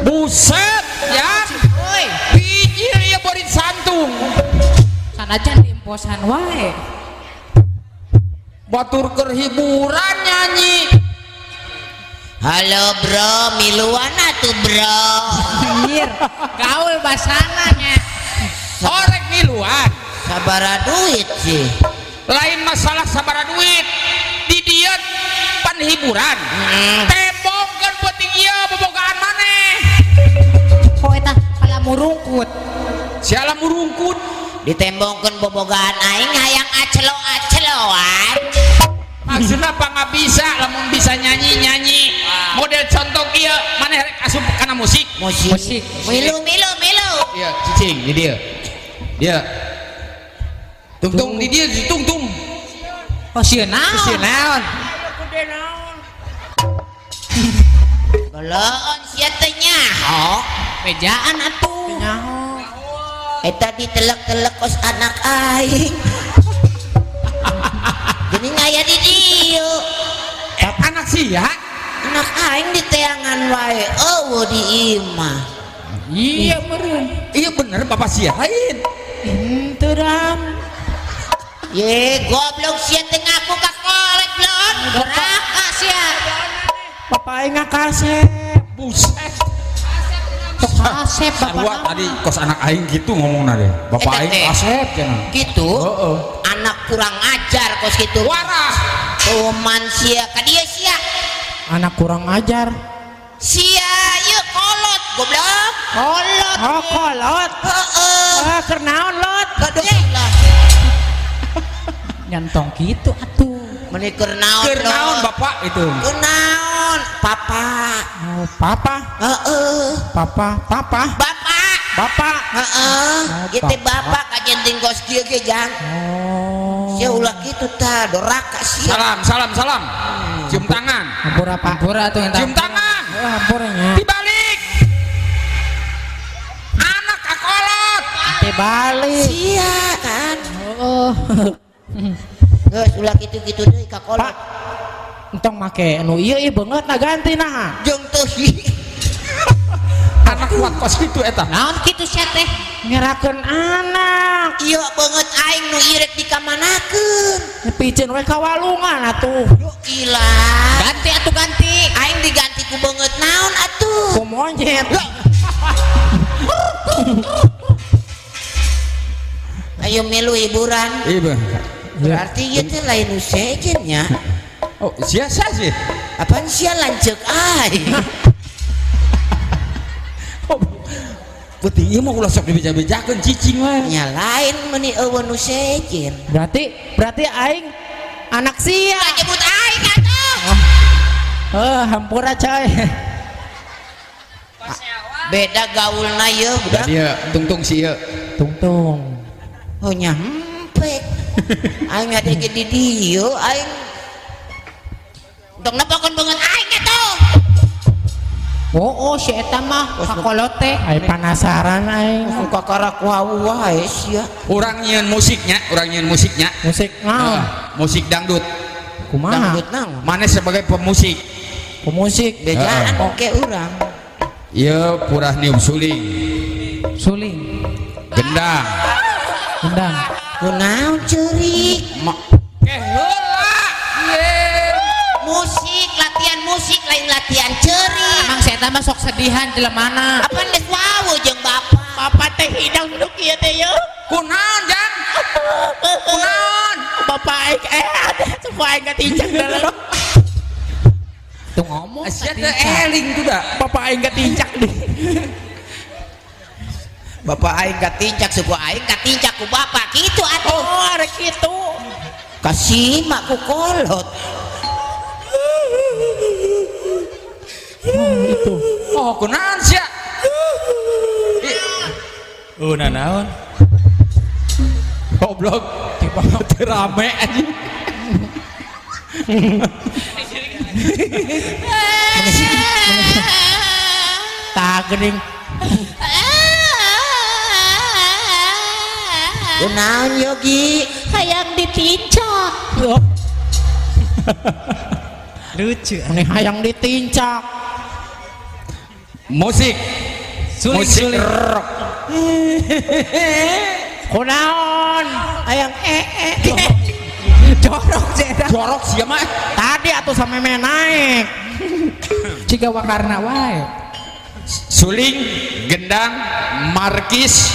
Buset ya. Woi, Bijil ieu beurit santung. Sanajan diemposan wae. Batur keur hiburan nyanyi. Halo bro, miluan atuh bro. Anjir, gaul basana nya. Orek miluan. Sabara duit sih. Lain masalah sabara duit. Di dieu pan hiburan. Tembongkeun peuting ieu bobogaan maneh. Kok eta kalamurungkut. Siala murungkut. Ditembongkeun bobogaan aing hayang acelo-aceloan. Maksudna pangabisa lamun bisa nyanyi-nyanyi. Model contoh ieu maneh rek asup kana musik. Musik. Musik. Milu milu milu. Iya, cicing di dieu. Dia. Tungtung di dieu tungtung. Oh, sieun naon? Sieun naon? Beleon sia teh nyaho. Bejaan atuh. Nyaho. Eta ditelek-telek kos anak aing. Geuning aya di dieu. Anak sia. Anak aing di teangan wae eueuh di imah. Iya meureun. Iya bener bapak sia lain. Henteu dam. Ye goblok sia teh ngaku ka kolot blon. Neraka sia. Bapak aing ngakasep. Buset. Tok kasep bapak. Sarua tadi kos anak aing gitu ngomongna deh. Bapak Eta aing teh. kasep cenah. Gitu. Heeh. Anak kurang ajar kos gitu. Warah. Kuman sia ka dieu sia. Anak kurang ajar. Sia ieu kolot goblok. Kolot. Oh kolot. Heeh. Ah, keur naon lot? Gaduh lah. Nyantong gitu atuh. Meni keur naon? Keur naon Lot? bapak itu? Keur naon? Papa. Oh, papa, Heeh. papa, papa, Bapak. bapak. Heeh. Oh, Ieu teh bapak. bapak kajenting kos kieu ge jang. Oh. Sia ulah kitu tah doraka sia. Salam, salam, salam. Cium tangan. Hampura Pak. Hampura atuh yang Cium tangan. Oh, hampura nya. Dibalik. Anak kakolot. Dibalik. Sia kan. Oh. Geus ulah kitu-kitu deui ka kolot. Pak. Entong make nu ieu ieu beungeut na ganti nah. Jeung teu Anak kuat kos kitu eta. Naon kitu sia teh? Ngerakeun anak. Ieu beungeut aing nu ieu rek dikamanakeun. Piceun we ka walungan atuh. Duh ilah. Ganti atuh ganti. Aing diganti ku beungeut naon atuh? Ku monyet. Ayo milu hiburan. Iya. Berarti ieu teh lain nu sejen nya. Oh, sia sih. Apaan sia lanceuk aing? Oh, peuting ieu mah ulah sok dibeja-bejakeun cicing mah. Nya lain meuni eueuh nu sejen. Berarti berarti aing anak sia. Ulah nyebut aing atuh. Eh, hampura coy. Beda gaulna ieu budak. Dia tungtung sih ieu. Tungtung. Oh nyampe. Aing ada ge di dieu aing. Tong nepokeun beungeut aing atuh. Oh, oh si eta mah kakolot teh. Aing penasaran aing. Kakarak wau wae sia. Urang nyieun musiknya, urang nyieun musiknya. Musik naon? Heeh, musik dangdut. Kumaha? Dangdut naon? Maneh sebagai pemusik. Pemusik. Bejaan oke urang. Ieu purah niup suling, Suling. gendang. Gendang. Kunaon ceurik? Eh heula. Ye. Musik, latihan musik lain latihan ceurik. Emang si eta mah sok sedihan jelemana. Apa geus wau jeung bapak? Bapak teh hidang duduk ieu teh yeuh. Kunaon, Jang? Kunaon? Bapak aing ada semua aing katincak dalam. Tuh ngomong. Sia teh eling tuh da. Bapak aing katincak di. Bapak aing katincak, suku aing katincak ku bapak kitu atuh. Oh, ada kitu. Kasih mak ku kolot. Oh, itu. Oh, kunaon sia? Oh, nanaon? Goblok. Teu rame anjing. Tah geuning. Kunaon Yogi? Hayang ditincak. Oh, Lucu. ini hayang ditincak. Musik. Suling, musik suling. Rock. Kunaon? Ayang Jorok sih eta. Jorok sia mah. Tadi atuh sameme naik. Ciga wakarna wae. Suling, gendang, markis,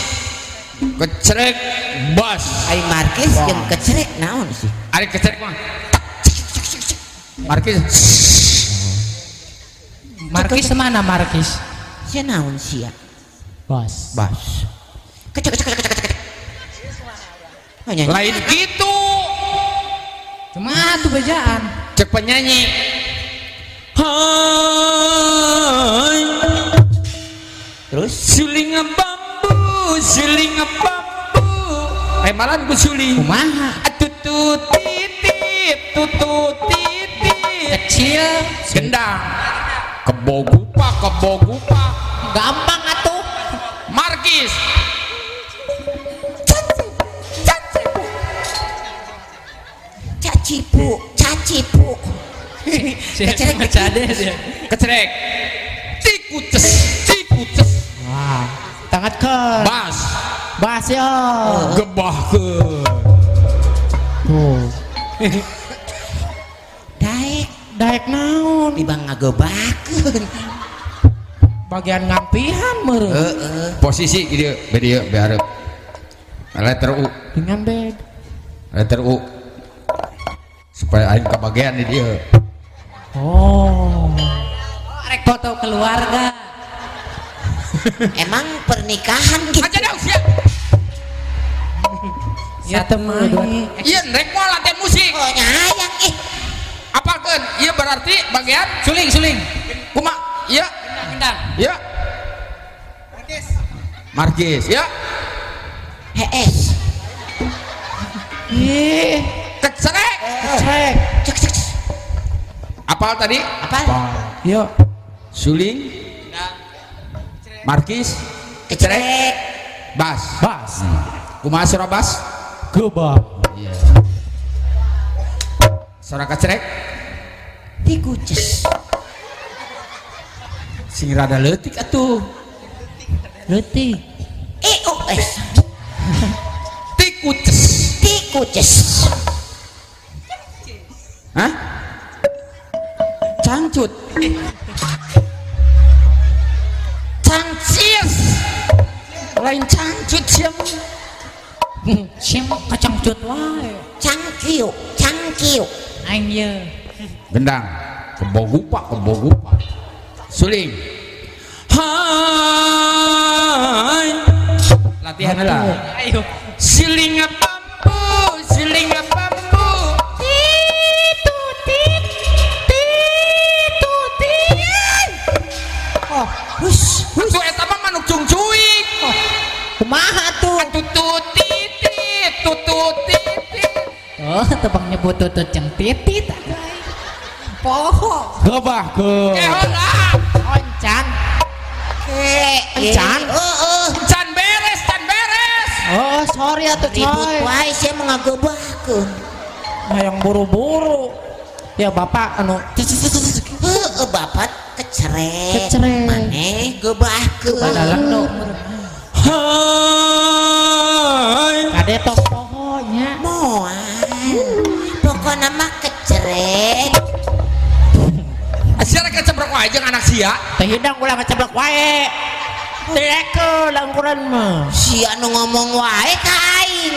kecrek, bass. Ai markis jeung kecrek naon sih? Ari kecrek mah. Tak, cik, cik, cik, cik. Markis. Markis mana Markis? Sia naon sia? Bas. Bas. Kecek kecek kecek kecek. Oh, nyanyi. Lain gitu. Cuma tuh bejaan. Cek penyanyi. Hai. Terus Suling bambu, suling bambu. Eh malan ku suling. Kumaha? Tutut titit, tutut titit. Kecil. Gendang. Kebo gupa, kebo gupa. Gampang atuh. Markis. Cacipu, cacipu. Kecrek Cade dia. Kecrek. Tikuces, tikuces. Wah, tangat ke. Bas. Bas ya. Gebahkeun. Tuh. Daek Daek naon? tibang ngagebakeun. Bagian ngampihan meureun. Heeh. Posisi dieu, be dieu, be hareup. Letter U, Dengan bed. Letter U. Supaya aing kebagian di dieu. Oh. Rek foto keluarga. Emang pernikahan gitu. Aja dah sia. Ya Satu, dua, teu Ieu rek moal latihan musik. Oh nyayang ih. Apalkeun? Ieu berarti bagian Suling, suling. kumaha? Ieu, Gendang. ieu. Markis. Ya. Hees. Ih, Kecrek. kecrek. Cek cek. cek. Apal tadi? Apa? Yuk. Suling. Markis, kecrek, Kecrek. bas. Bas. Kumaha suara bas? Gebah. Iya. Suara kecrek Dikuces. sing rada leutik atuh. Leutik. E O S. Tikuces. Dikuces. Hah? Cangcut. Cangcis. Lain cangcut sia mah. Sim kacangcut wae. Cangkiu, cangkiu. Aing ye. Gendang. Kebo gupa, kebo gupa. Suling. Hai. Latihan lah. Ayo. Siling bambu, siling bambu. Titutit, titutit. Oh, hus, hus. Atuh eta mah manuk cungcuing. Kumaha tuh? Atuh tutitit, tutut titit. Oh, tebang nyebut tutut jeung titit atuh aing. Poho. Gebah ke. Eh heula. Oncan. Eh, Encan. Heeh. Can beres, can beres. Oh, sorry atuh Ribut coy. wae sia mau ngagebakeun. Hayang buru-buru. Ya bapak anu Heeh, bapak kecrek. Kecrek. Maneh gebahkeun. Padahal nu Hai. Kade tong poho nya. Moal. Pokona mah kecrek. Sia rek kecebrok wae jeung anak sia. Teh hidang ulah ngeceblok wae. Teh langkuran mah. Sia nu ngomong wae ka aing.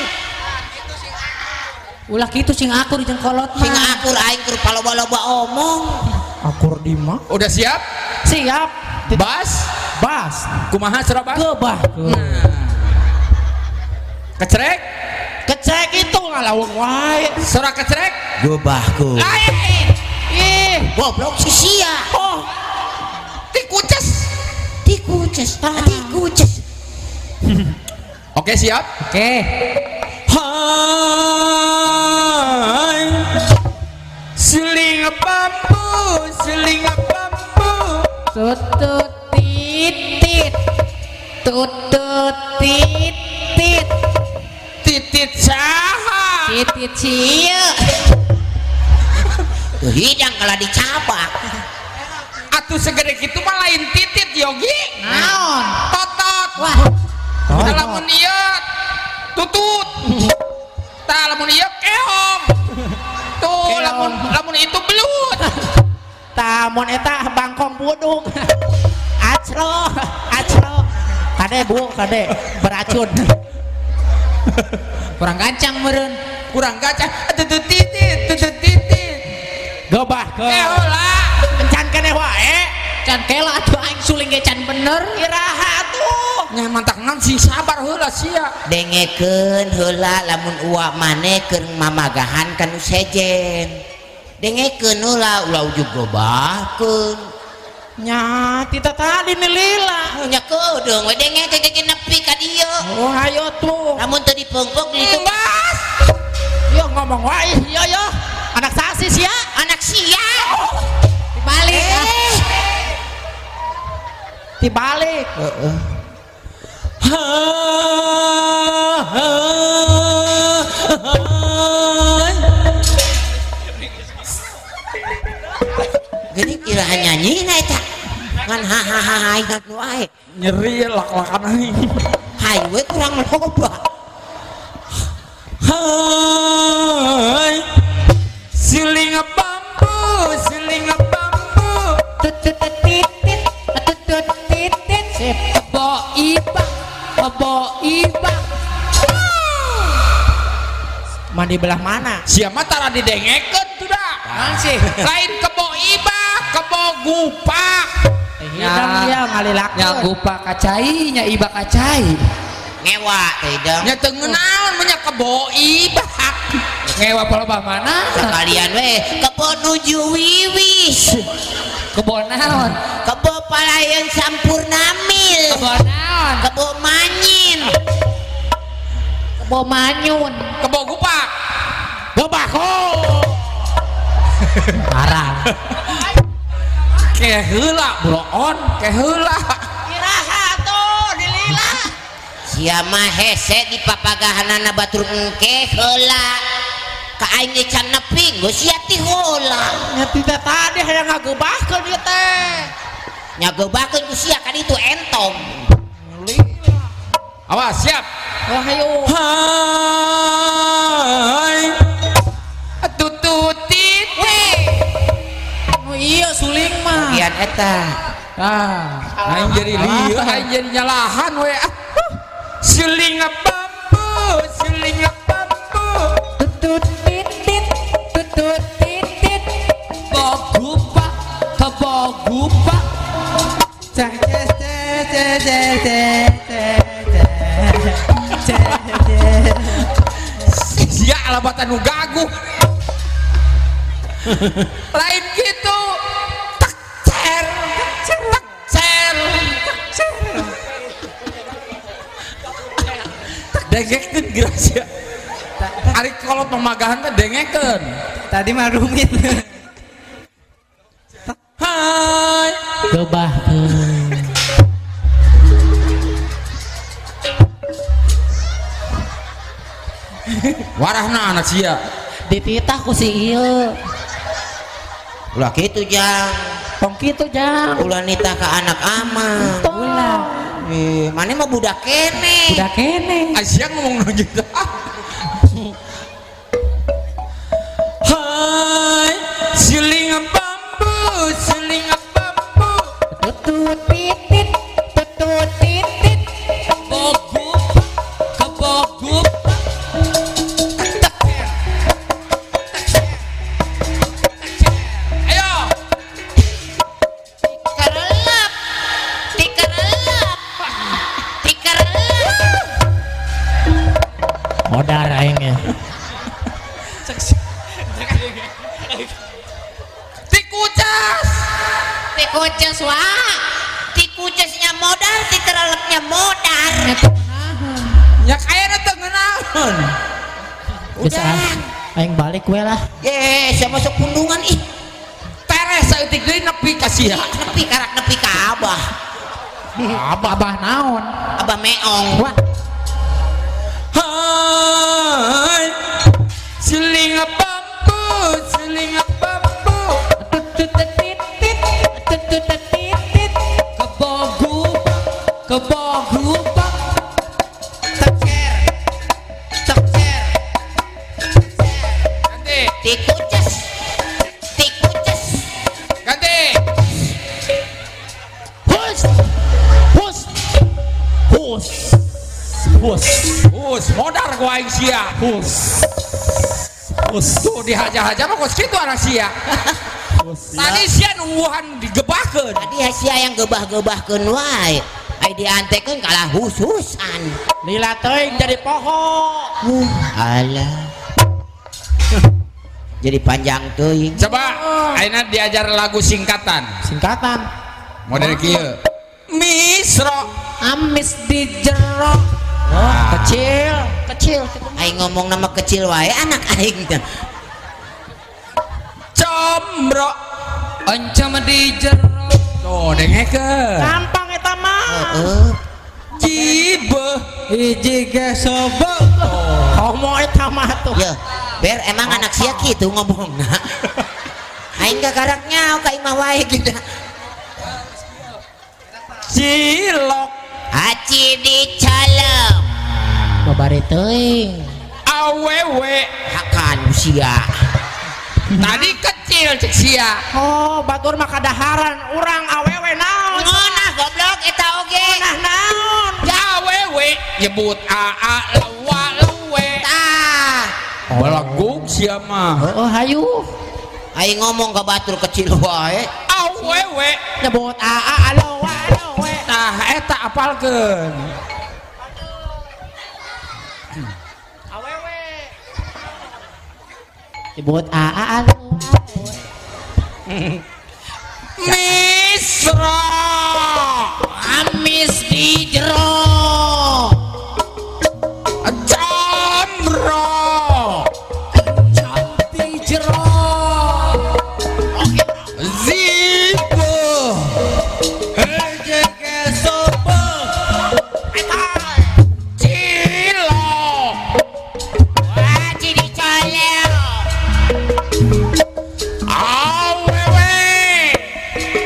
Ulah kitu sing akur jeung kolot Sing mah. akur aing keur paloba-loba omong. Akur di mah. Udah siap? Siap. Bas. Bas. Kumaha suara bas? Gebah ke. Kecrek? Kecrek itu ngalaweng wae. Suara kecrek? Gebahkeun. Lain. Ih. Goblok si sia. Oh, Tikuces. Dikuces, dikuces. Oke, siap? Oke. Hai. Suling bambu, suling bambu. Tutut titit. Tutut titit. Titit saha? Titit sia. Tuh hidang kalau dicabak. Atuh segede kitu mah lain titit, Yogi. Naon? Totot. Wah. Tah, lamun ieu tutut. Tah, lamun ieu keong. Tuh, lamun lamun itu belut. Tah, mun eta bangkong buduk. Acro, acro. Kade, Bu, kade beracun. Kurang gancang meureun. Kurang gancang. Tutut titit, tutut titit. Gebah ke. Eh heula. Encan keneh wae. Can kela atuh, aing suling ge can bener. Iraha atuh? Nya mantak naon, sing sabar heula sia. Dengekeun heula, lamun uak maneh keur mamagahan ka nu sejen. Dengekeun heula, ulah ujug gobahkeun. Nya tita tadi nih lila. Nya keudeung we dengekeun ge nepi ka dieu. Oh, ayo tuh. Lamun teu dipengpeng di ditu. Bas. Yo ngomong wae, yo yo. Anak sasis ya. Anak sia. Dibalik ah. Eh. Dibalik. Heeh. Hai. Gini kira nyanyi na eta. Ngan ha ha ha ha ingat nu ae. Nyeri lak-lakan aing. Hayu we kurang loba. Hai. Siling bambu, siling bambu. Tutut titit, tutut titit. Sip. Kebo ibak, kebo ibak. Mandi belah mana? Siapa tara didengekeun tuh dah. Naon sih? Lain kebo ibak, kebo gupak. Hidang dia ngalilakeun. Nya gupak kacai, nya ibak kacai. Ngewa teh hidang. Nya teu ngeunaon mah nya kebo ibak. Ngewa palebah mana? Sekalian we kebo nuju wiwis. Kebo naon? Kebo palayan sampurnamil. Kebo naon? Kebo manyin. Kebo manyun. Kebo gupak. Gebah. Parah. Ke heula bloon, ke heula. Iraha tuh dilila. Sia mah hese di papagahanana batur engke heula. Ka aing ge can nepi geus sia ti heula. Nya tita tadi hayang ngagebahkeun ieu teh. Nya gebahkeun ku sia ka ditu entong. Awas, siap. Wah, ayo. Hai. Tutut titit. Oh iya suling mah. Bagian eta. Ah, aing jadi lieu, aing jadi nyalahan we. Ah, siling bambu, siling bambu. Tutut titit, tutut titit. Kebo gupak, kebo gupak. Cek cek cek cek cek cek cek cek. Sia alabatan nu gagu. Lain gitu. Tek cer, tek cer, tek cer. Dengekeun geura sia. Ari kolot pemagahan teh dengekeun. Tadi mah rumit. Hai. Gebahkeun. Warahna anak sia. Dititah ku si ieu. Ulah kitu jang. Tong kitu jang. Ulah nitah ka anak amang. Ulah. Eh, maneh mah budak keneh. Udah kene. Asia ngomong nu gitu. Hai, siling bambu, siling bambu. Tutut titit, tutut titit. Kebo gupak, kebo gupak. Tek cer. Tek cer. Tek cer. Ayo. Tikarelep. Tikarelep. Tikarelep. Modar aing ya. Tikucas. Tikucas wah. Tikucasnya modar, tikerelepnya modar. Nya teu ngeunaheun. Nya kayana teu ngeunaheun. Geus ah, aing balik we lah. Ye, siapa masuk pundungan ih. Teres saeutik deui nepi ka sia. Nepi karak nepi ka abah. Abah, abah naon? Abah meong. Wah, Hai. Siling bambu, siling bambu. tutut titit, tutut tutut titit. Kebo gubak, kebo gubak. Tengser. Tengser. Ganti, Tikuces. Tikuces. ganti. Hus. Hus. Hus. Hus. Hus, modar gua aing sia. Hus. Hus. Tuh dihaja-haja mah kos kitu anak sia. Tadi sia nungguan digebahkeun. Tadi sia yang gebah-gebahkeun wae. Ai diantekeun kalah hus-husan. Lila teuing jadi poho. Alah. Jadi panjang teuing. Coba ayeuna diajar lagu singkatan. Singkatan. Model kieu. Misro. Amis di jero. Oh, kecil, kecil. Aing ngomong nama kecil wae anak aing teh. Combro. Oncom di jero. Tuh dengekeun. Gampang eta mah. Heeh. Jibeuh. Hiji ge sobo. Komo eta mah tuh. Ya, ber emang anak sia kitu ngomongna. Aing gagarak nyaho ka imah wae gitu. Cilok. Aci dicolok. Babari teuing. Awewe. Hakan sia. Tadi kecil cek sia. Oh, batur mah kadaharan urang awewe naon? Ngeunah goblok eta oge. Nah naon? Awewe nyebut aa lewa lewe. Tah. Belagug sia mah. Oh, hayu. Aing ngomong ke batur kecil wae. Awewe. Nyebut aa alowa alowe. Tah eta apalkeun. Awewe. Nyebut aa alo. Misro. Amis di jero. Combro. Oncom di jero. Zibo. Hiji ge sobo. Cilok. Aci dicolok. Awewe.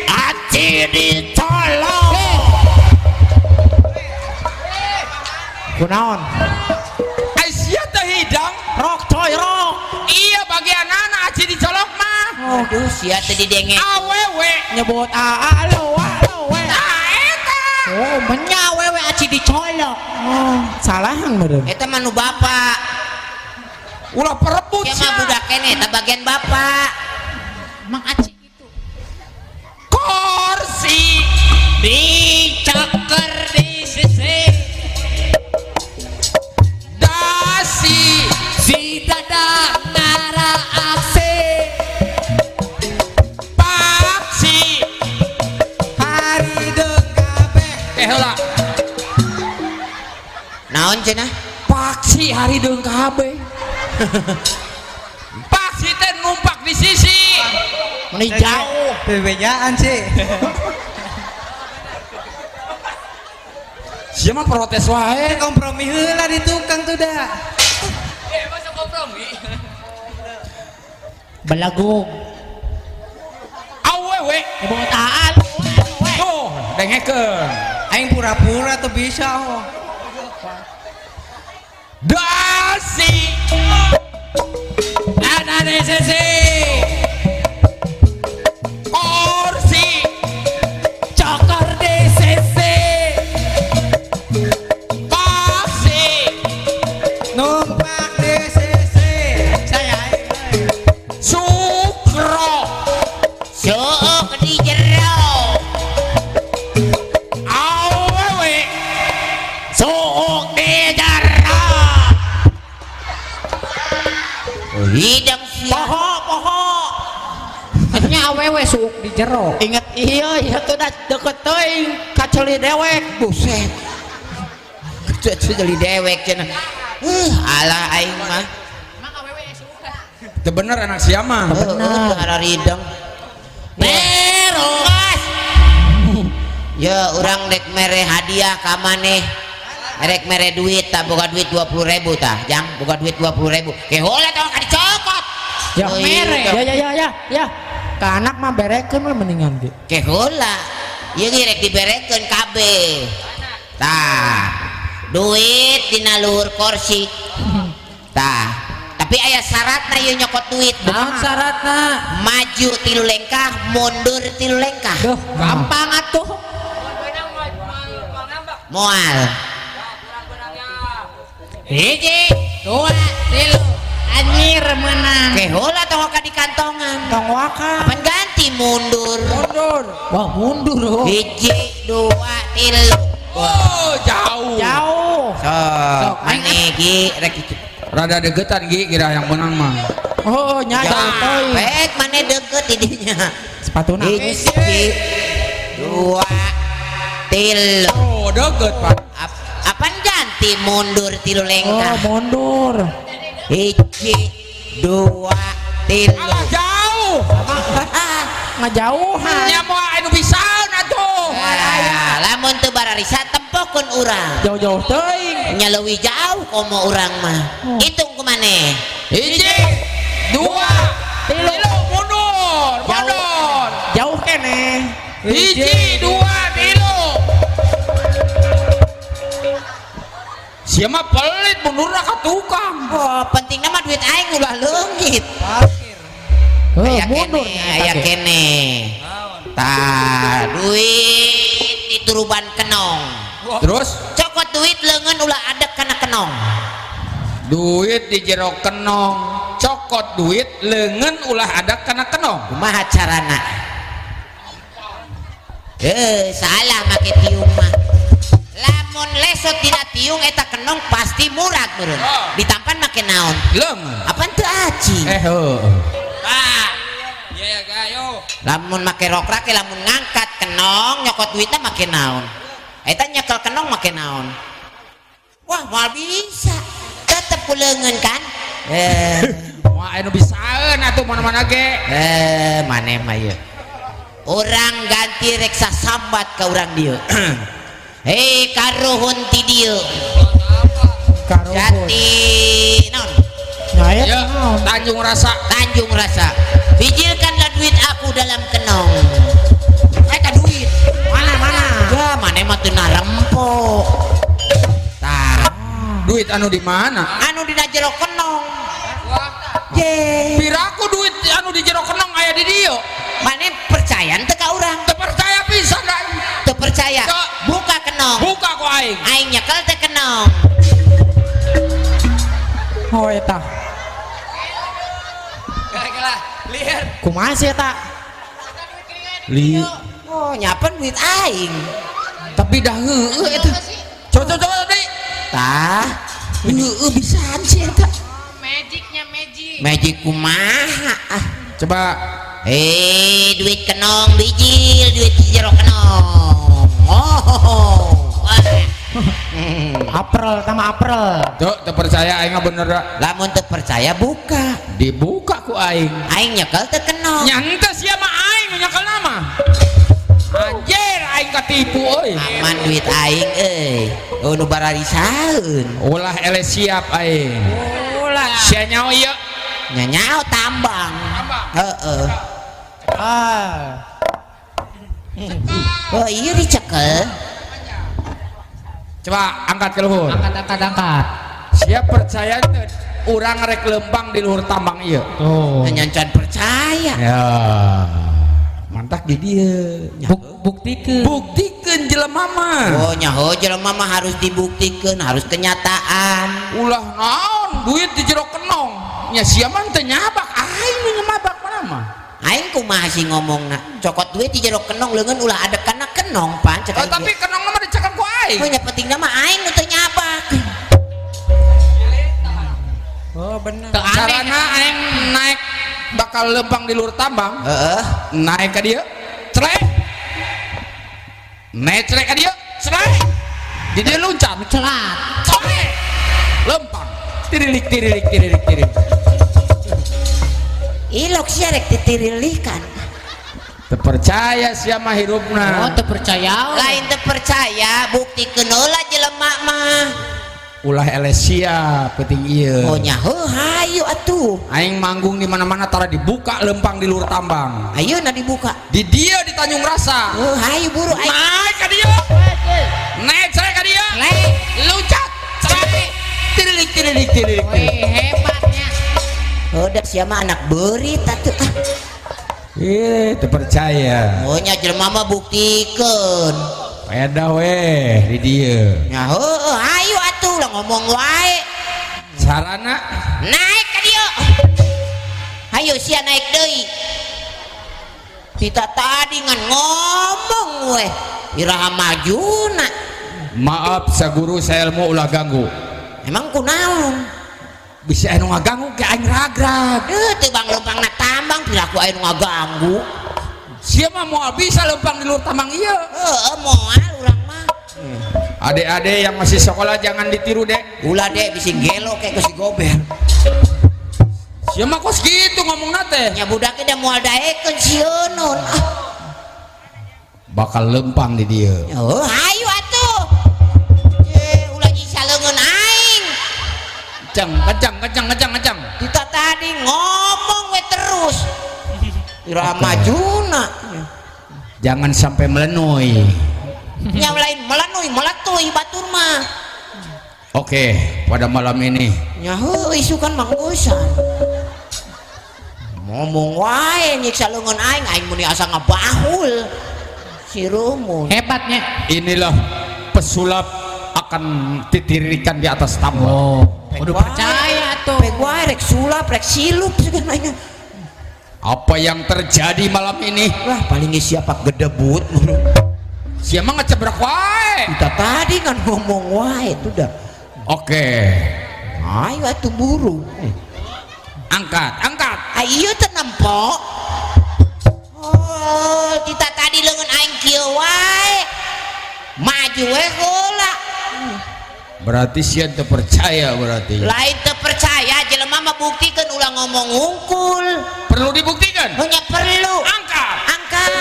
Aci dicolok. Kunaon? Ai sia teh hidang. Rok coy rok. Iya bagian anak aci dicolok mah. Aduh sia teh didenge. Awewe. Nyebut aa alowa alowe. Tah eta. Oh, menya awewe aci dicolok. Oh, salahan meureun. Eta mah nu bapak. Ulah perebut Sia mah sia. budak keneh eta bagian bapak. Emang aci gitu. Kursi. Diceker di sisi. Dasi. Si dada ngara aksi. Paksi. Harideung kabeh. Eh heula. Naon cenah? Paksi harideung kabeh. Paksi teh numpak di sisi. Meni jauh. Bebejaan sih. Sia mah protes wae. Kompromi heula di tukang tuh dah. Belagug. Awewe. Nyebut aa alowe. Tuh, dengekeun. Aing pura-pura tuh bisa oh. Dasi. Ada di sisi. Kursi. Cokor di sisi. Paksi. Numpak di sisi. Saya aing. Sukro. Suuk di jero. Awewe. Suuk di jero. Hidang sia. Poho poho. Nya awewe suuk di jero. Ingat iya iya tuh dah deket teuing ka ceuli dewek. Buset. Kecil dewek cenah. Alah aing mah. Emang awewe suuk. Teu bener anak sia mah. Heeh, teu hararideng. Beros. Ya urang rek mere hadiah ka maneh. Rek mere duit tah boga duit 20.000 tah, jang boga duit 20.000. Ke heula tong ka dicokot. Ya Oh, mere. iya. Ya ya ya ya ya. Ka anak mah berekeun we mendingan ge. Ke heula. Ieu ge rek diberekeun kabeh. Tah. Duit dina luhur kursi. Tah. Tapi aya syaratna ieu nyokot duit. Naon syaratna? Maju 3 lengkah, mundur 3 lengkah. Duh, gampang atuh. Moal. 1, 2, 3. Anjir menang. Ke heula tong ka di kantongan. Tong waka. Apan ganti mundur. Mundur. Wah, mundur oh. 1, 2, 3. Oh, jauh. Jauh. Sok, maneh gi rek kitu. Rada degetan Gi kira yang menang mah. Oh, nya jauh teuing. Baik, maneh deket didinya. Sepatuna. 1, 2, 3. Oh, deket, Pak. Apan ganti mundur 3 Oh, lengkah. mundur. 1, 2, 3. Alah jauh. Ngajauhan. Nya moal anu bisaeun atuh. Ah, lamun teu bararisa tempokeun urang. Jauh-jauh teuing. Nya leuwih jauh komo urang mah. Hitung ku maneh. 1, 2, 3, mundur, mundur. Jauh keneh. 1, 2, 3. Sia mah pelit mundurna ka tukang. Oh, pentingna mah duit aing ulah leungit. Parkir. Heuh, Aya mundur kene, aya kene. Tah, duit dituruban kenong. Terus Cokot duit leungeun ulah adek kana kenong. Duit di jero kenong, cokot duit leungeun ulah ada kana kenong. Kumaha carana? Salah make tiung mah. Lamun lesot dina tiung eta kenong pasti murag meureun. Oh. Ditampan make naon? Leungeun. Apaan teu aci? Heuh. Pak. Iya gayo. Lamun make rokrak lamun ngangkat kenong nyokot duitna make naon? Eta nyekel kenong make naon? Wah, moal bisa. Tetep ku leungeun kan? Moal anu bisaeun atuh mana-mana ge. Maneh mah ieu. Urang ganti reksa sambat ka urang dieu. Hei, karuhun ti dieu. Karuhun. Jati naon? Nya eta Ya, naon? Tanjung Rasa. Tanjung Rasa. Bijilkanlah duit aku dalam kenong. Eta duit. Mana mana? Ya, maneh mah teu narempo. Tah, Duit anu di mana? anu dina jero kenong. Ye. Piraku duit anu di jero kenong aya di dieu. Maneh percaya teu ka urang? Teu percaya pisan aing. Teu percaya. Teu. Buka kenong. Buka ku aing. Aing nyekel teh kenong. Oh, eta. Kira-kira lihat. Kumaha sih eta? Li. Oh, nyapen duit aing. Tapi dah heueuh eta. Coba coba deui. Tah, heueuh bisaan sih eta. Magicnya magic. Magic kumaha ah. Coba Duit kenong bijil, duit di jero kenong. Oh. Wah. April sama April. Tuh, teu percaya aing mah bener da. Lamun teu percaya buka. Dibuka ku aing. Aing nyekel teu kenong. Nya henteu sia mah aing nu nyekel nama. Anjir aing katipu euy. Aman duit aing euy. Oh nu bararisaeun. Ulah eleh siap aing. Ulah. Sia nyaho ieu. Nya nyaho tambang. Tambang. Heeh. Ah. Oh iya dicekel. Coba angkat ke luhur. Angkat angkat angkat. Siap percaya teu urang rek lempang di luhur tambang ieu. Tuh. Nyancan percaya. Ya. Mantak di dieu. Buktikeun. Buktikeun jelema mah. Oh nyaho jelema mah harus dibuktikeun, harus kenyataan. Ulah naon duit di jero kenong. Nya sia mah teu nyabak, aing nu nyabak mana mah. Aing kumaha sih ngomongna? Cokot duit di jero kenong leungeun ulah ada kana kenong pan cek Oh, aing. tapi kenong mah dicekel ku aing. Oh nya pentingna mah aing nu teu nyabak. Oh bener. Teu aneh. Carana aing naik bakal lempang di luhur tambang. Heeh. Naik ka dieu, celek. Naik celek ka dieu, celek. Di dieu loncat, Celat. celek. Lempang. Tirilik tirilik tirilik tirilik. Ilok sia rek titirilikan. Terpercaya sia mah hirupna. Oh, teu percaya. Lain teu percaya, buktikeun heula jelema mah. Ulah elesia penting ieu. Oh nya heuh hayu atuh. Aing manggung di mana-mana tara dibuka lempang di luhur tambang. Ayeuna dibuka. Di dieu di Tanjung Rasa. Heuh hayu buru aing. Naik ka dieu. Naik saya ka dieu. Lek. Loncat. Cerai. Tirilik tirilik tirilik. Wih, hebatnya. Heuh da sia mah anak beurit atuh. Ah. Ih, teu percaya. Oh nya jelema mah buktikeun. Edah weh di dieu. Nya heuh hayu atuh lah ngomong wae. Sarana naik ka dieu. Hayu sia naik deui. Kita tadi ngan ngomong weh. Iraha majuna. Maaf saguru saya ilmu ulah ganggu. Emang kunaon? Bisa anu ngaganggu ke aing ragrag. Deuh teu bang lempangna tambang piraku aing ngaganggu. Sia mah moal bisa lempang di luhur tambang ieu. Heeh moal urang mah. Adik-adik yang masih sekolah jangan ditiru dek. Ulah dek bisi gelo kayak ku si Gober. Sia mah kos gitu ngomongna teh. Nya budaknya da moal daekeun sieun. Ah. Bakal lempang di dieu. Oh, hayu atuh. Ulah nyiksa leungeun aing. Kencang, kencang, kencang, kencang, kencang. Kita tadi ngomong we terus. Iraha majuna. Jangan sampai melenui. Yang lain melenui, meletui batur mah. Oke, pada malam ini. Nya heuh isukan manggusan. Ngomong wae nyiksa leungeun aing, aing mun asa ngabahul. Si rumun. Hebatnya. Inilah pesulap akan ditirikan di atas tambang. Oh, udah percaya tuh. Pek wae rek sulap, rek silup segalanya. Apa yang terjadi malam ini? Wah, paling siapa gedebut. Siapa ngecebrak wae? Kita tadi kan ngomong wae itu dah. Oke. Ayo atuh buru. Angkat, angkat. Ayo teu nempok. Oh, kita tadi leungeun aing kieu wae. Maju we heula. Berarti sia teu percaya berarti. Lain teu percaya jelema mah buktikeun ulah ngomong ngungkul. Perlu dibuktikan? Hanya perlu. Angkat. Angkat.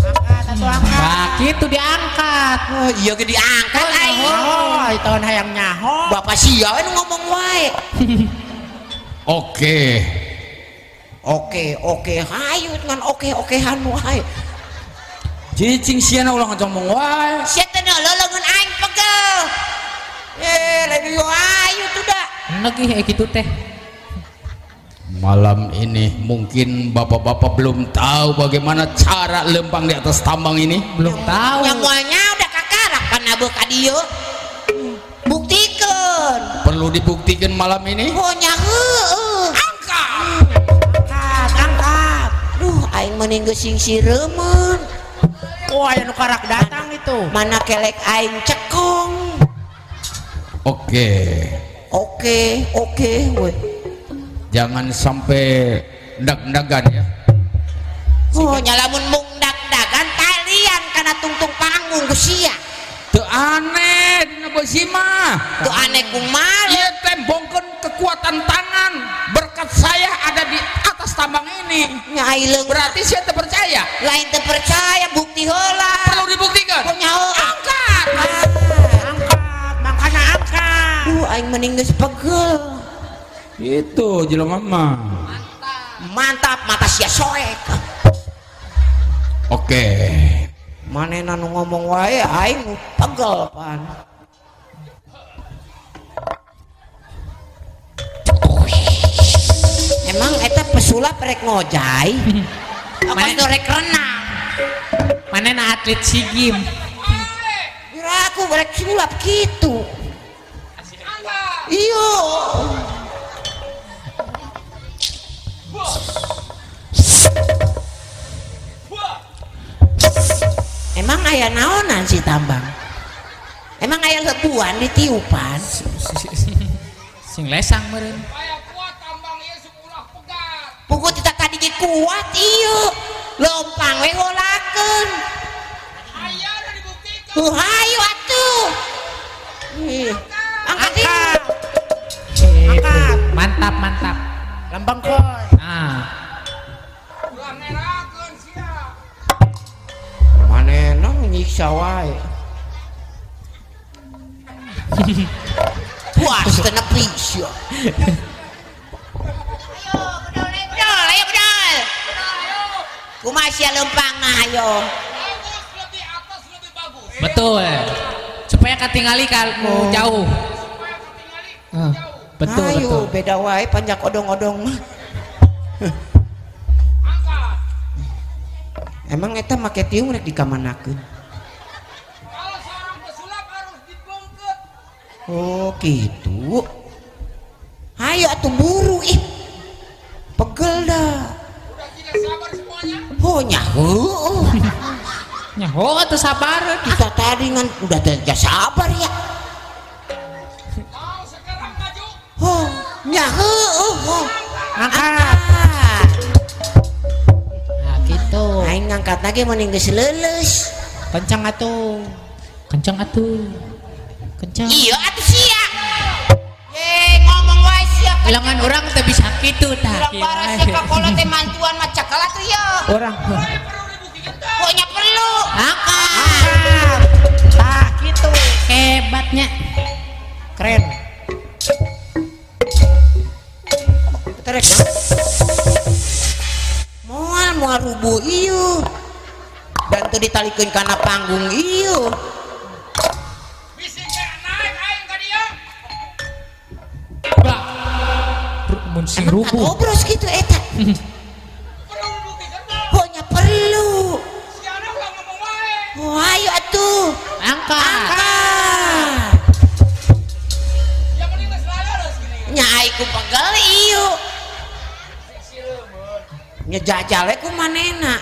Angkat atuh angkat. Nah, gitu diangkat. Oh, iya ge diangkat aing. Oh, tahun hayang nyaho. Bapak sia we nu ngomong wae. Oke. Oke, oke, hayu ngan oke-okehan wae. Cicing sia ulah ngomong wae. Sia teh leungeun aing pegel. Lagi ayu tuh dah. Negih gitu teh. Malam ini mungkin bapak-bapak belum tahu bagaimana cara lempang di atas tambang ini. Belum tahu. Yang mualnya udah kakarak panabeuh ka dieu. Buktikeun. Perlu dibuktikan malam ini? Oh nya heueuh. Angkat. Angkat, angkat. Duh, aing mending geus sing sireumeun. Oh, aya nu karak datang itu. Mana kelek aing cekong. Oke. Oke, oke we. Jangan sampai dag-dagan ya. Oh, nyalamun mung dag-dagan talian kana tungtung panggung ku sia. Teu aneh dina beusi mah. Teu aneh kumaha? Ieu tembongkeun kekuatan tangan. Berkat saya ada di atas tambang ini. Nya ai leung. Berarti sia teu percaya? Lain teu percaya bukti heula. Perlu dibuktikan. Oh, nyaho. Angkat. Angkat, makana angkat. Duh, aing mending geus pegel. Itu jelema mah. Mantap mata sia soek. Oke. Manehna nu ngomong wae aing nu pegel pan. Emang eta pesulap rek ngojay? Apa rek renang? Manehna atlet SEA Games. Kira aku rek sulap gitu. Iyo. Emang aya naonan si tambang? Emang aya lebuan di tiupan? Sing lesang meureun. Aya kuat tambang ieu ulah pegat. Pugu tita tadi ge kuat ieu. Lompang we ngolakeun. Aya udah dibuktikan. Tuh hayu atuh. Angkat ieu. Angkat. Mantap, mantap. Lambang koy. Nah, Ulah nerakeun sia. Manehna nyiksa wae. Puas teu nepi sia. Ayo, bedol, ayo bedol. Kumaha sia leumpangna ayo. Bagus, lebih atas lebih bagus. Betul. Supaya katingali kalau jauh. Supaya ketinggali Ah, jauh. betul, Ayo, betul. beda wae panjak odong-odong mah. Angkat. Emang eta make tiung rek dikamanakeun? Kalau seorang pesulap harus dibongket. Oh, gitu. Ayo atuh buru ih. Pegel dah. Udah tidak sabar semuanya. Oh, nyaho. Nyaho atuh sabar. Kita tadi ngan udah tidak sabar ya. Mau sekarang maju. Oh, nyaho. Oh. Angkat. Angkat. Nah, gitu. Aing ngangkat lagi mending geus leuleus. Kencang atuh. Kencang atuh. Kencang. Iya atuh sia. Ye, ngomong wae sia. Ulangan orang teh bisa kitu tah. Urang baras sia kakola teh mantuan mah cakal atuh ya. Orang. Ini perlu dibuktikan tak? Pokoknya perlu. Angkat. Angkat. Tah gitu. Hebatnya. Keren. Terek. Moal moal rubuh ieu. Dan teu ditalikeun kana panggung ieu. Bisi kayak naik aing ka dia. Bah. Mun sing rubuh. Kagobros gitu eta. Perlu dibuktikan tak? Pokoknya perlu. Si anak ulah ngomong wae. Oh, ayo atuh. Angkat. Angkat. Yang penting geus laleus gini. Nya aing ku pegel ieu. Nya jajal we ku manehna.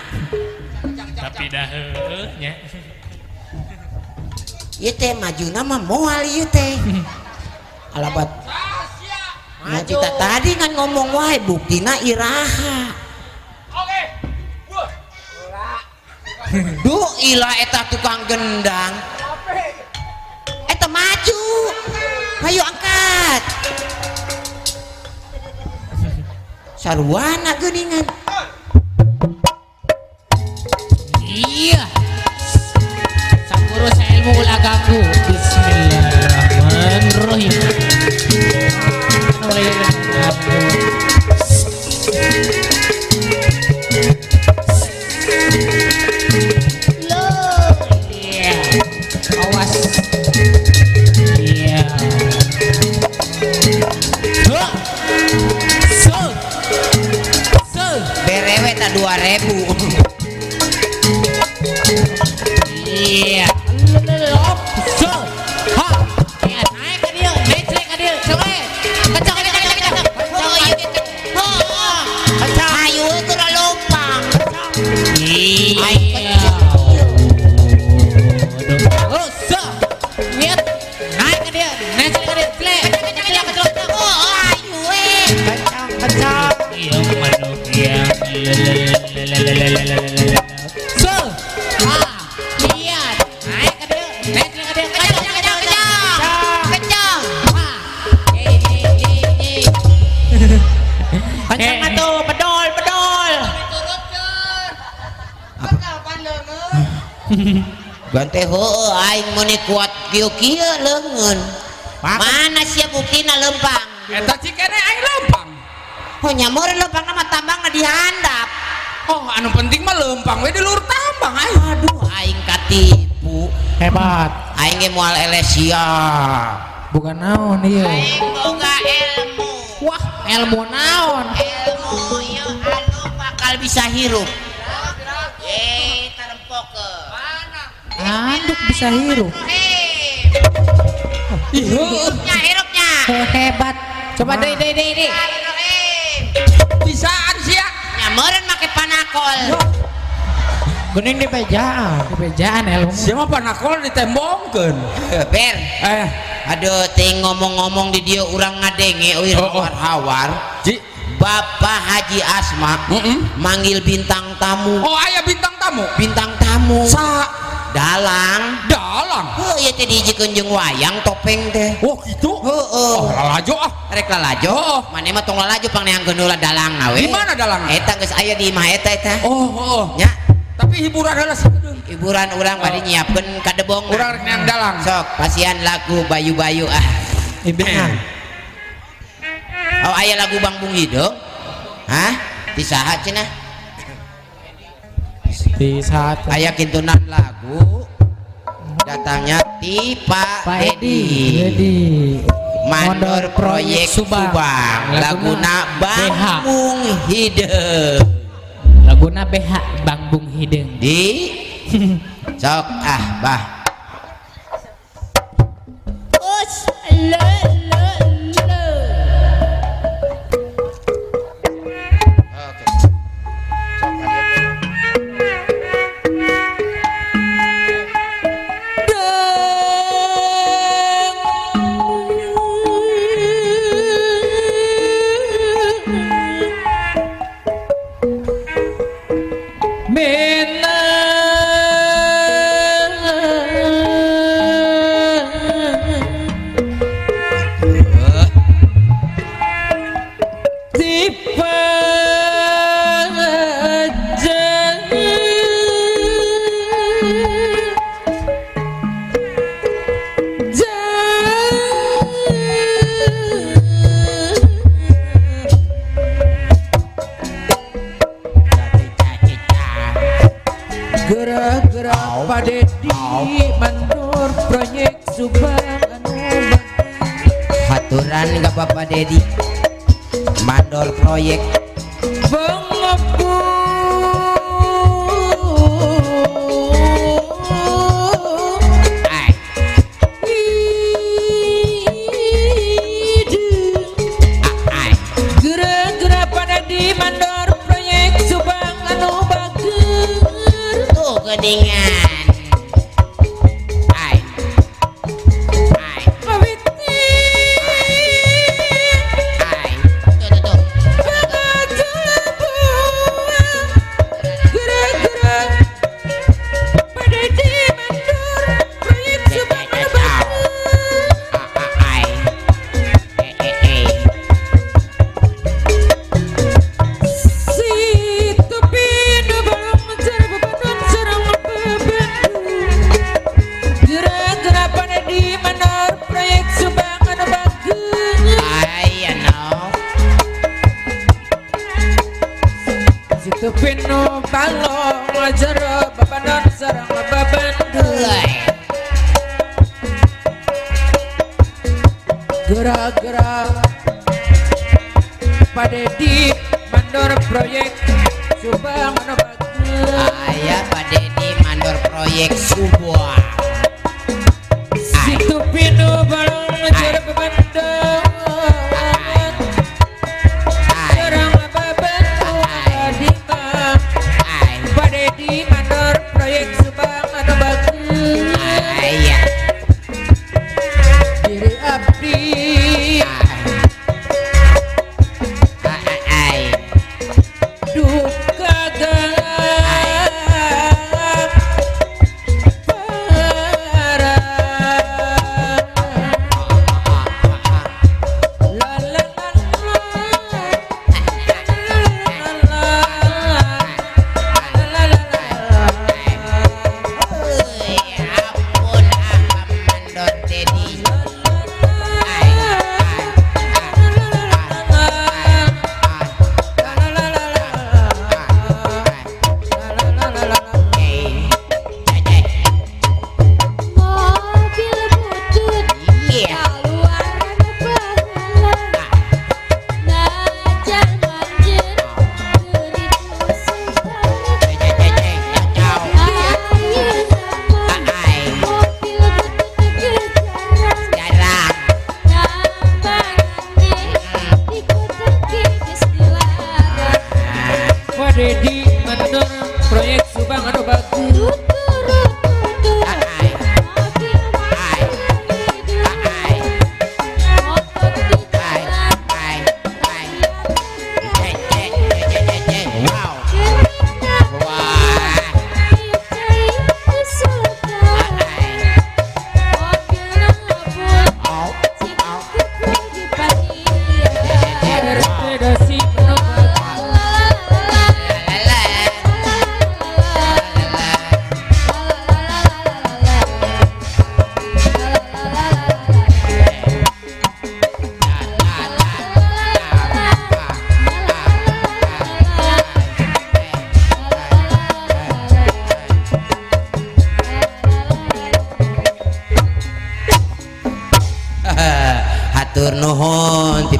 Tapi dah heueuh nya. Ieu teh majuna mah moal ieu teh. Alabat Rahasia. nya kita tadi kan ngomong wae buktina iraha. Oke. Wah. Duh ilah eta tukang gendang. Eta maju. Ayo angkat. Sarwana geuningan. Iya. Sang guru sailmu ulah ganggu. Bismillahirrahmanirrahim. Iya. Awas. Iya. Huh. So. So. Berewe ta 2000. Iya. So. Ha. Iya, naik ka dieu, naik celek ka dieu, celek. Kencang, kencang, kencang, kencang. Oh iya gitu. Oh. Ayo keur lopang. Iya. Oh, so. Lihat. Naik ka dieu, naik celek ka dieu, celek. Kencang, kencang, kencang, kencang. Oh, ayo we. Kencang, kencang. Iya manuk yang lalalalalalalalalala. So. Ha. Lihat. Naik ka dieu, naik celek ka dieu, kencang, kencang, kencang. Kencang. Ha. Eh, eh, eh, eh. Kencang atuh, bedol, bedol. Diturutkeun. Bakal pandeungeun. Gante heueuh aing meuni kuat kieu-kieu leungeun. Mana sia buktina leumpang? Eta cikene aing lempang. Oh nyameureun leumpangna mah tambangna dihandap. Oh, anu penting mah lempang we di luhur tambang aing. Aduh aing katipu. Hebat. Aing ge moal eleh sia. Bukan naon ieu. Aing boga ilmu. Wah, ilmu naon? Ilmu ieu anu bakal bisa hirup. Eh, tarempokeun. Anduk bisa hirup. Ih, heueuh. Nya hirupnya. Oh, hebat. Coba deh, deh, deh, deh. Bisaan sia. Nyameureun make panakol. Geuning di bejaan. Kebejaan ilmu. Sia mah panakol ditembongkeun. Ber. Eh, Aduh, ting ngomong-ngomong di dia urang ngadenge euy Oh, oh. hawar-hawar. Ji. Bapak Haji Asma manggil bintang tamu. Oh, aya bintang tamu. Bintang tamu. Sa Dalang. dalang. Heuh, ieu teh dihijikeun jeung wayang topeng teh. Oh, gitu. Heeh. Oh, lalajo ah. Rek lalajo. Oh. Maneh mah tong lalajo pangneangkeun heula dalangna we. Di mana dalangna? Eta geus aya di imah eta eta. Oh, oh. Nya, Tapi hiburan heula sakedeung. hiburan urang bari nyiapkeun kadebong. Urang rek neang dalang. Sok, pasian lagu Bayu-bayu ah. Impian. Oh, aya lagu Bangbung Hideung? Hah? Di saha cenah? Di saat Aya kintunan lagu datangnya ti Pak Pak Dedi. Dedi. Mandor Proyek Subang. Laguna BH. Bangbung Hideung. Laguna BH Bangbung Hideung. Di sok ah bah. Us le le le. Oke. Sok kadieu. Menang dipajang Cita-cita. Gerak-gerak Pak Dedi mandor proyek Subang anu Haturan ka Bapak Dedi. Mandor proyek. Bengepung Ai. Hideung. Ai. Gerak-gerak Pak Dedi mandor proyek Subang anu bager. Tuh geningan. Ai. Ai. Kawiti Ai. Tuh tuh tuh. Gerak-gerak Pak Dedi mandor proyek Subang anu bager. Ai. Eh eh eh. Si tupinu balong jero bebenon sareng bebendu. Gerak-gerak Pak Dedi mandor proyek Subang anu bager. Ai ano. Si tupinu balong jero bebenon sareng bebendu. Euy. Gerak-gerak Pak Dedi mandor proyek Subang anu bager. Aya Pak Dedi mandor proyek Subang. Si tupinu balong jero bebenon Ai. sareng bebendu. Di mah Ai. Pak Dedi mandor proyek Subang anu bager. Aya. Diri abdi Ai. Ai ai. Duka galak.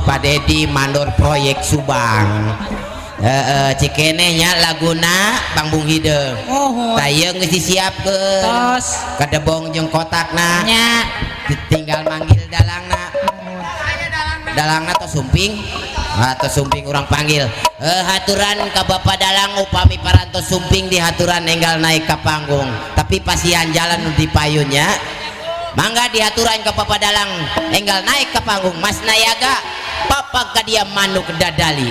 Pak Dedi mandor proyek Subang. Heeh, cikeneh nya laguna Bangbung Hideung. Oh, Tah ieu geus disiapkeun. Tos. Kadebong jeung kotakna. Nya. Tinggal manggil dalangna. Dalangna tos sumping. Atau sumping urang panggil. Haturan ka Bapak Dalang upami parantos sumping di haturan enggal naik ke panggung. Tapi pasihan jalan nu di payunnya. Mangga dihaturan ke Bapak Dalang enggal naik ke panggung Mas Nayaga papa kadia manuk dadali.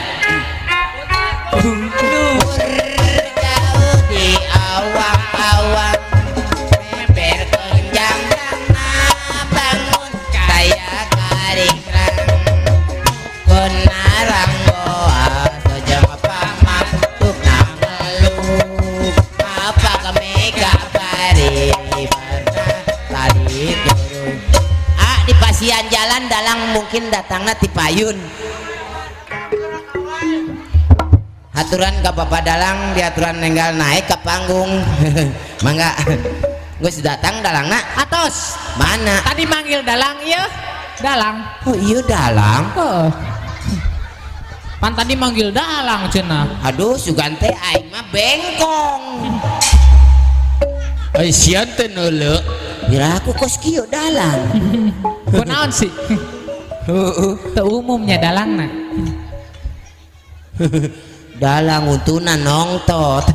Jauh di awang-awang member kenjang bangun kaya karingkrang konarang boa sojang pamatuk nangeluk apa kami kabari pernah tadi turun ah di pasian jalan dalang mungkin datangnya ti payun. Haturan ke Bapak Dalang diaturan nenggal naik ke panggung. Mangga geus datang dalangna. Atos. Mana? Tadi manggil dalang ieu. Dalang. Oh iya dalang. Heeh. Pan tadi manggil dalang cenah. Aduh sugan teh aing mah bengkong. Ai sia teh neuleu. Kira aku kos kieu dalang. Kunaon sih? Heeh. Teu umumnya dalangna. Dalang untuna nongtot.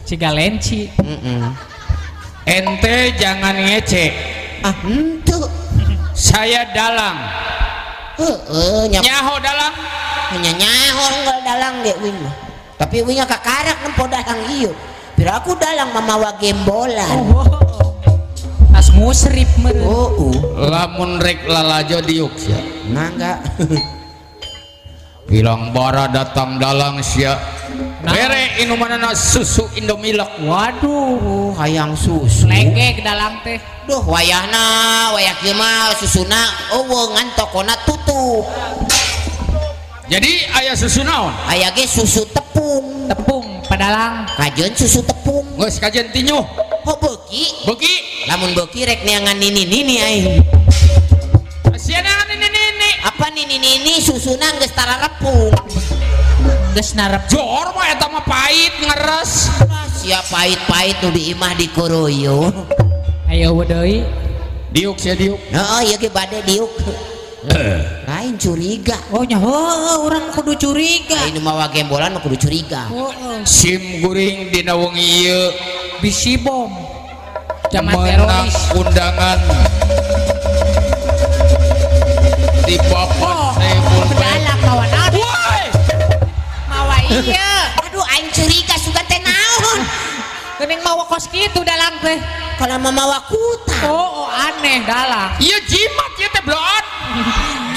Ciga lenci. Ente jangan ngece. Ah henteu. Saya dalang. Heeh nya. Nyaho dalang. Nya nyaho unggal dalang ge uing mah. Tapi uing kakarak nempo dalang ieu. Pira aku dalang mamawa gembolan. Oh. Tas musrip meureun. Oh, Lamun rek lalajo diuk sia. Mangga. Bilang bara datang dalang sia. Nah. Bere inumanana susu Indomilk. Waduh, Oh, hayang susu. legek dalang teh. Duh, wayahna, wayah kieu mah susuna eueuh ngan tokona tutup. Jadi aya susu naon? Aya ge susu tepung. Tepung padalang. Kajeun susu tepung. Geus kajeun tinjuh. Oh beuki. Beuki. Lamun beuki rek neangan nini-nini aing. Sia neangan nini-nini. Apa nini-nini susuna geus tararepung. Geus narep. Jor mah eta mah pahit ngeres. Sia pahit-pahit nu di imah dikuruyu. Ayo deui. Diuk sia diuk. Heeh, ieu ge bade diuk. Lain curiga. Oh nya heueuh urang kudu curiga. Lain nu mawa gembolan mah kudu curiga. Heeh. Sim guring dina wengi ieu bisi bom. Zaman menang teroris. Undangan di Bapak Saiful Dalang mawa naon? Woi! Mawa ieu. Aduh aing curiga sugan teh naon? Geuning mawa kos kitu dalang teh. Kalau mamawa kutang. Oh, oh aneh dalang. Ieu jimat ieu teh bloon.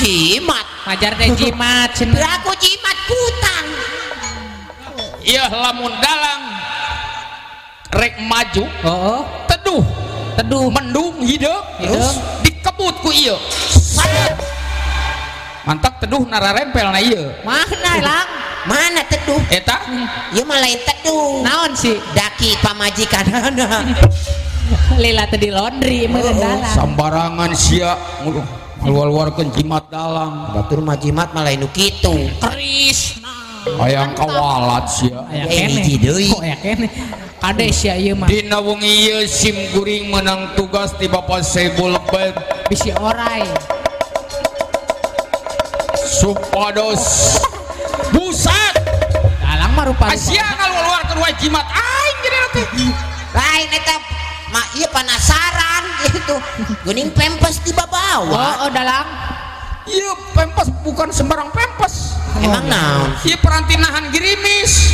Jimat. Majar teh jimat cenah. Beraku jimat kutang. Ieu lamun dalang rek maju Heeh. teduh Teduh mendung hideung Hideung. dikebut ku ieu. Mantak teduh nararempel na ieu. Mana lang? Mana teduh? Eta Ieu mah lain teduh. Naon sih? Daki pamajikanana. Lila teh di laundry meureun dalang. sambarangan sia ngaluarkeun jimat dalang. Batur mah jimat mah lain nu kitu. Keris. Hayang kawalat sia. Aya Eh, keneh. hiji deui. Kok aya keneh? Kade sia ieu mah. Dina wengi ieu sim guring menang tugas di Bapak Saiful Bed Bisi orai. supados buset Dalang mah rupa-rupa. Asia ngaluarkeun wae jimat aing jadi teh. Lain eta mah ieu penasaran gitu. Geuning pempes di bawah. Oh, oh dalang. Ieu pempes bukan sembarang pempes. Emang naon? Ieu peranti nahan gerimis.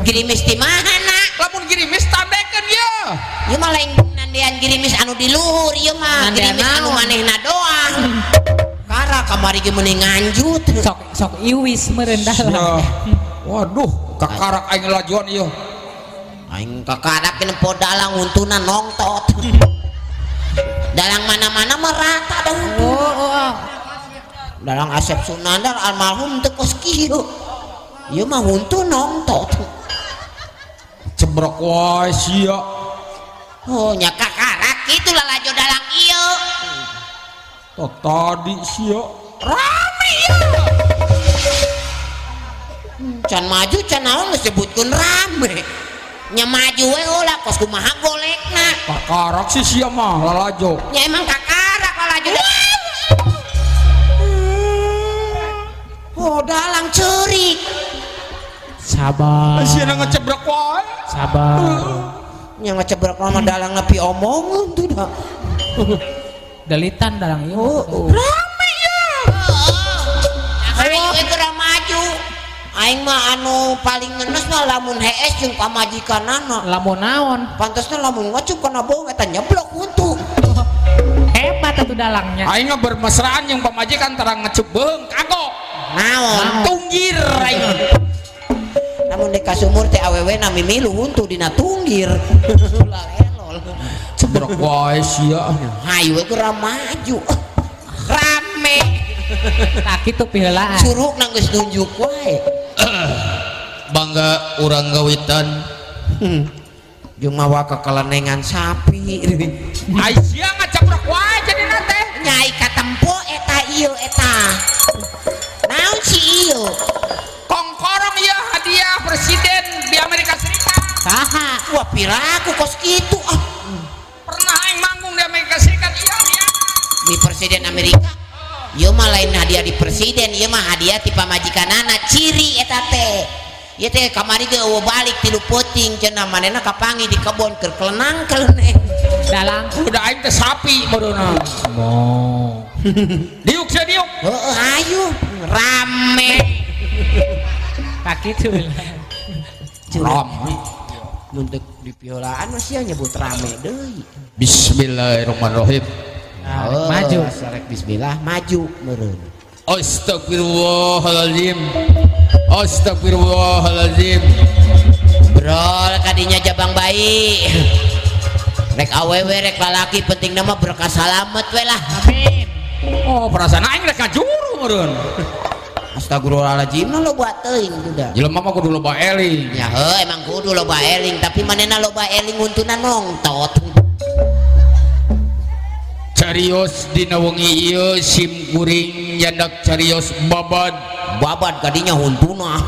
Gerimis di mana? Lamun gerimis tandekeun ieu. Ieu mah lain nandean gerimis anu di luhur ieu mah. Nandean Gerimis anu naon? manehna doang. Kara kamari ge meuni nganjut. Sok sok iwis meureun dalang. Ya. Waduh, kakarak aing lajuan ieu. Aing kakarak nempo dalang untuna nongtot. Dalang mana-mana mah rata dah Oh, oh, oh. Dalang Asep Sunandar almarhum teu kos kieu. Ieu mah huntu nongtot. Cebrok wae sia. Oh nya kakarak kitu lalajo dalang ieu. Toh tadi sia rame ya. Can maju can naon geus sebutkeun rame. Nya maju we ulah kos kumaha golekna. Kakarak sih sia mah lalajo. Nya emang kakarak lalajo. Oh, dalang ceurik. Sabar. Sia na ngecebrek wae. Sabar. Nya ngecebrek mah dalang nepi omongan tuh dah. Delitan dalang ieu. Oh, rame ya. Ayo geura maju. Aing mah anu paling ngenes mah lamun hees jeung pamajikanana. Lamun naon? Pantasna lamun ngacup kana bohong eta nyeblok huntu. Hebat atuh dalangnya. Aing mah bermesraan jeung pamajikan tarang ngecup beung kagok. Naon? Tunggir aing. Lamun di kasumur teh awewe na mimilu huntu dina tunggir. Lalelol. Cebrek wae sia. Hayu we geura maju. Rame. Tak kitu piheulaan. Curugna geus nunjuk wae. Bangga urang gawitan. Jeung mawa kekelenengan sapi. Ai sia ngacabrek wae jadina teh. Nyai katempo eta ieu eta. Naon si ieu? Kongkorong ieu hadiah presiden di Amerika Serikat. Saha? Wah piraku kos kitu ah. Pernah aing manggung di Amerika Serikat iya iya. Di presiden Amerika. Ieu mah lain hadiah di presiden, ieu mah hadiah ti pamajikanana ciri eta teh. Ieu teh kamari ge eueuh balik tilu peuting cenah manehna kapanggih di kebon keur kelenang keleneng. Dalang. Udah aing teh sapi bodohna. Mo. Diuk sia diuk. Heeh ayo rame. Tak kitu. Rame. Mun teu dipiolaan mah sia nyebut rame deui. Bismillahirrahmanirrahim. Nah, rek maju. Sarek bismillah maju meureun. Astagfirullahaladzim. Astagfirullahaladzim. Brol kadinya jabang bayi. Rek awewe rek lalaki penting nama berkah salamet we lah. Amin. Oh perasaan aing rek ngajuru meureun. Astagfirullahaladzim lo buat teuing udah. Jelema mah kudu loba eling. Ya heuh emang kudu loba eling tapi manehna loba eling untuna nongtot. Carios dina wengi ieu sim kuring nyandak carios babad. Babad kadinya huntuna.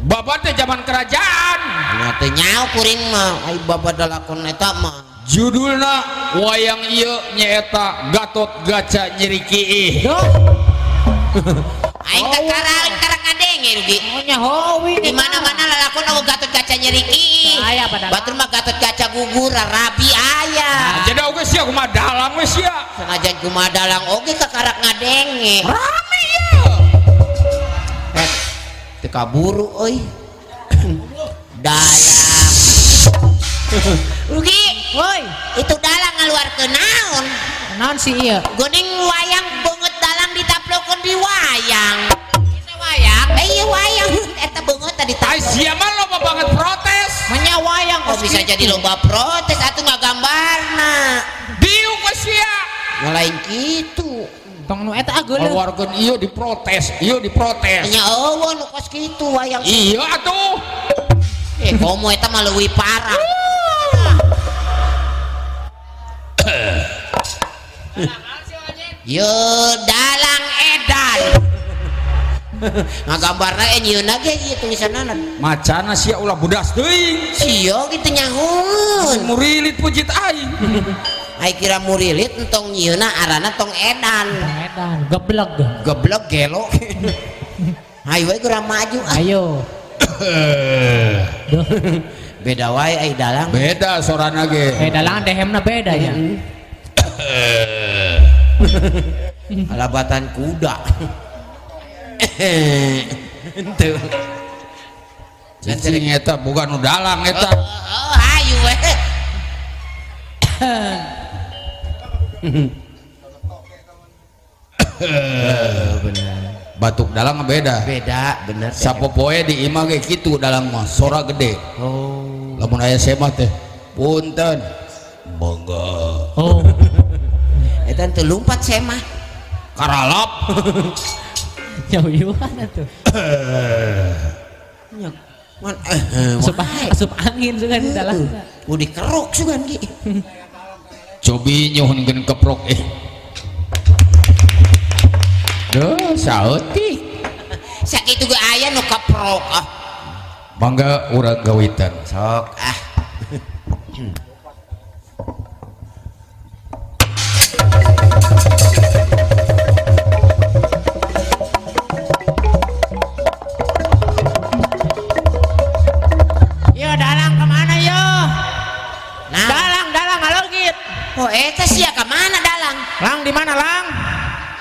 Babad teh zaman kerajaan. Nya teh nyaho kuring mah ai babad lalakon eta mah. Judulna wayang ieu nyaeta Gatot Gaca Nyeri Kiih. Duh. Aing teh karang karang ngadenge rugi. Oh nyaho Di mana-mana lalakon eueuh Gatot Gaca Nyeri Kiih. Aya padahal. Batur mah Gatot Gaca gugur rabi aya. Jadi oge sia kumaha dalang we sia. Sanajan kumaha dalang oge kakarak ngadenge. Rame ieu. Eh, teu kaburu euy. Dalang. Rugi, Woi, itu dalang ngaluarkeun naon? naon si ieu? Geuning wayang beungeut dalang ditaplokeun di wayang. Eta wayang. Eh iya wayang eta beungeut tadi Ai sia mah loba banget protes. Menya wayang Kok bisa jadi loba protes atuh ngagambarna. Diuk we sia. Ngalain kitu. Tong nu eta geuleuh. Ngaluarkeun ieu diprotes, ieu diprotes. Nya eueuh nu kos kitu wayang. Iya atuh. Eh komo eta mah leuwih parah. Yo dalang edan. Ngagambarna nyieunna ge ieu tulisanna. Macana sia ulah budas teuing. Sia kitu nyahoeun. Murilit pujit aing. Ai kira murilit entong nyieunna arana tong edan. Tong edan, gebleg. Gebleg gelo. Hayu we geura maju ah. Ayo. Duh, Beda wae ai dalang. Beda sorana ge. dalang dehemna beda ya. Alabatan kuda. Henteu. Cicing eta bukan nu dalang eta. Oh, hayu we. Bener. Batuk dalang mah beda. Beda bener. Sapopoe di imah ge kitu dalang mah sora gede. Oh. Lamun aya semah teh punten. Mangga. Oh. Eta teu lumpat semah. Karalap. Jauh-jauhan atuh. Nya man Asup angin sugan di dalam. Udah dikerok sugan ge. Cobi nyuhunkeun keprok eh. Duh, saeutik. Sakitu ge aya nu kaprok ah. Mangga urang gawitan. Sok ah. Yo dalang kemana yo? Nah. Dalang, dalang halogit. Oh, eta sia ka mana dalang? Lang di mana lang?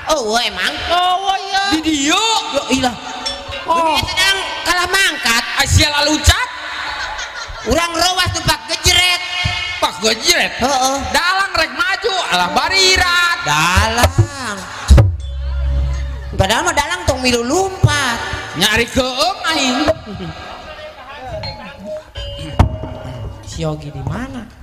Oh, emang. Oh, iya. Di dieu. Yo ilah. Oh. Eta dalang kalah mangkat. Asia laluncat. Urang rowas tuh pak gejret. Pak gejret. Heeh. Dalang rek maju alah barirat. Dalang. Padahal mah dalang tong milu lumpat. Nyari keung aing. Si Yogi di mana?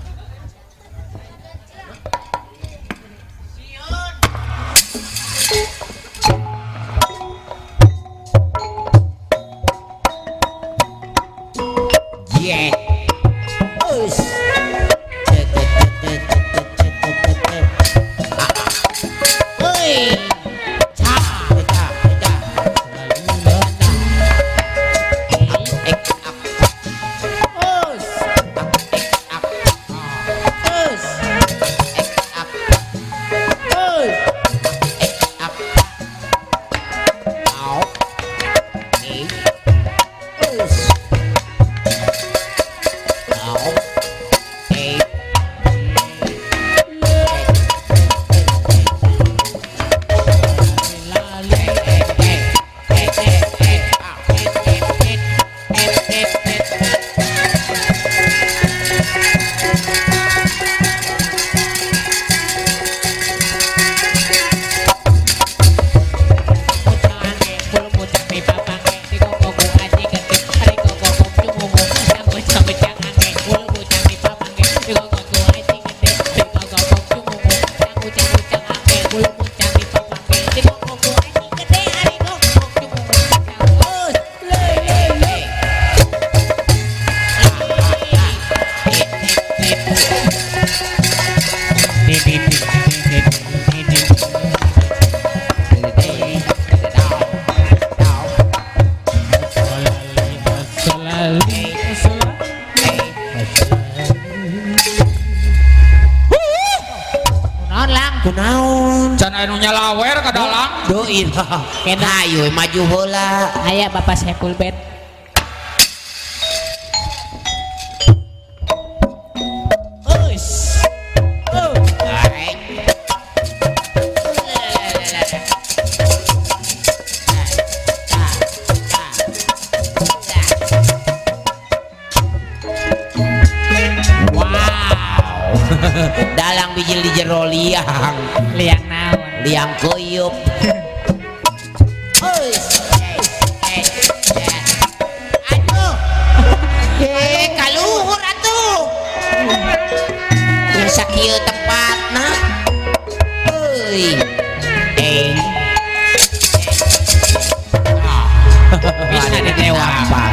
Yeah. Us. Oi. Ca, ca, ca. Ek, ak. Us. Ek, ak. Us. Ek, ak. Us. Ek, ak. Au. Eh. Us. Au. Eh. Naon lang? Kunaon? Can anu nyalawer ka dalang. Duh ilah. Ayo maju heula. Aya Bapak Saiful Bet. Us. Us. Ai. Wow. Dalang bijil di jero liang. Liang naon? Liang kuyup. Aduh. Eh, kaluhur atuh. Yang sakieu tempatna. Euy. Eh. Bisa ditewa. Apa?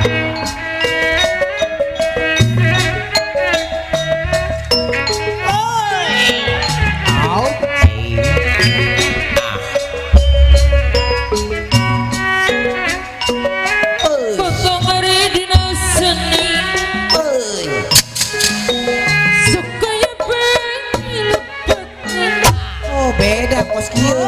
Au. Ah. Euy. Euy. Oh, beda kos kieu.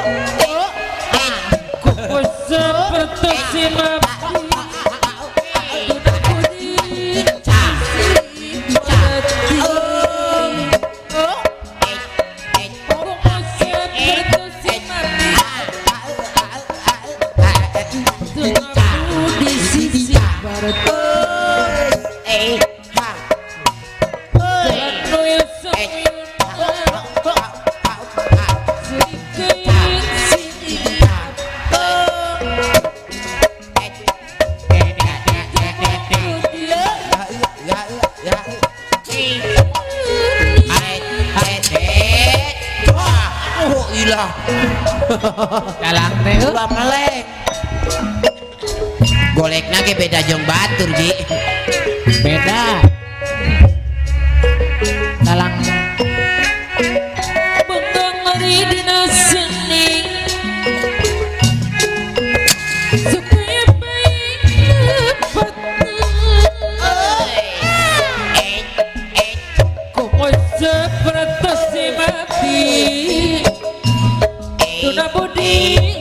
Eh, ha. Oh, ilah. Dalang teh. Ulah melek. Golekna ge beda jeung batur, Ji. Beda. Dalang Ih.